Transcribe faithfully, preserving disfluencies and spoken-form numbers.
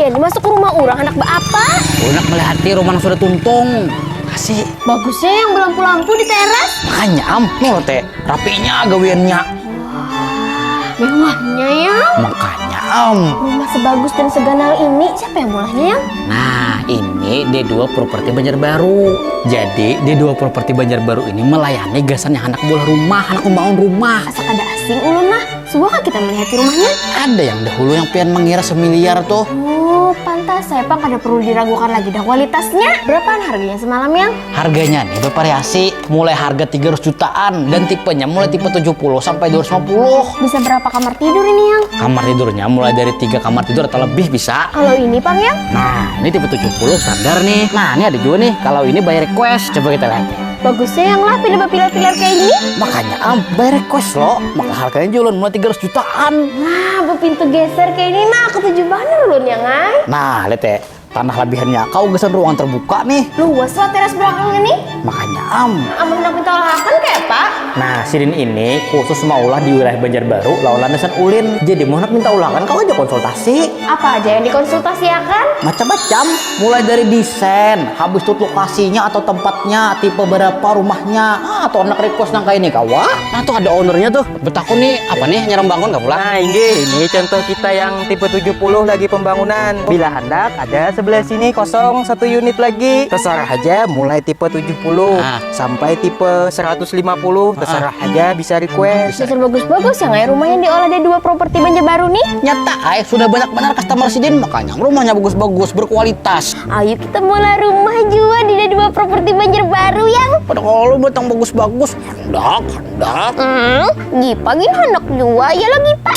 Ini masuk ke rumah orang, hendak beapa? Ulun nak melihati rumah yang sudah tuntung. Kasih. Bagusnya yang belampu-lampu di teras. Makanya am, mau teh rapinya gawiannya. Mewahnya ya. Makanya am. Rumah sebagus dan seganal ini siapa yang mulahnya ya? Nah, ini D dua Properti Banjarbaru. Jadi D dua Properti Banjarbaru ini melayani gasan yang hendak bulah rumah, hendak membangun rumah. Asa kada asing ulun nah. Suah kah kita melihat di rumahnya? Ada yang dahulu yang pian mengira semiliar tuh. Oh, pantas saya pang kada perlu diragukan lagi dah kualitasnya. Berapaan harganya semalam yang? Harganya nih bervariasi, mulai harga tiga ratus jutaan dan tipenya mulai tipe tujuh puluh sampai dua ratus lima puluh. Bisa berapa kamar tidur ini yang? Kamar tidurnya mulai dari tiga kamar tidur atau lebih bisa. Kalau ini pang yang? Nah, ini tipe tujuh puluh standar nih. Nah, ini ada juga nih. Kalau ini by request, coba kita lihat. Bagusnya yang lah, pilih pilar-pilar kayak gini. Makanya am, by request lo, maka harganya jualan mulai tiga ratus jutaan. Nah, bepintu geser kayak ini nah, ketuju banar ulun ya ngai. Nah, lihat ya, tanah lebihannya kau gasan ruangan terbuka nih. Luas lah teras belakangnya nih. Makanya am. Amun hendak minta olahakan kayak apa? Nah, sidin ini khusus maulah di wilayah Banjarbaru, lawan landasan ulin. Jadi mau hendak minta olahakan, kau aja konsultasi. Apa aja yang dikonsultasiakan? Macam-macam, mulai dari desain, habis itu lokasinya atau tempatnya, tipe berapa rumahnya, ah, atau anak request nang kayak ini kawa. Nah tuh ada ownernya tuh, betakun nih apa nih nyerang bangun gak pulang? Nah, inggih, ini contoh kita yang tipe tujuh puluh lagi pembangunan. Bila hendak, ada sebelah sini kosong satu unit lagi. Terserah aja, mulai tipe tujuh puluh Ah. sampai tipe seratus lima puluh, terserah aja, bisa request. Dasar bagus-bagus ya ngai rumah yang diolah D dua Properti Banjarbaru nih. Nyata ay, sudah banyak benar customer sidin, makanya rumahnya bagus-bagus, berkualitas. Ayo kita mula rumah jua di D dua Properti Banjarbaru yang. Pada kalau datang bagus-bagus, hendak, hendak. Hmm, Gipa gin hendak jua ya lo Gipa.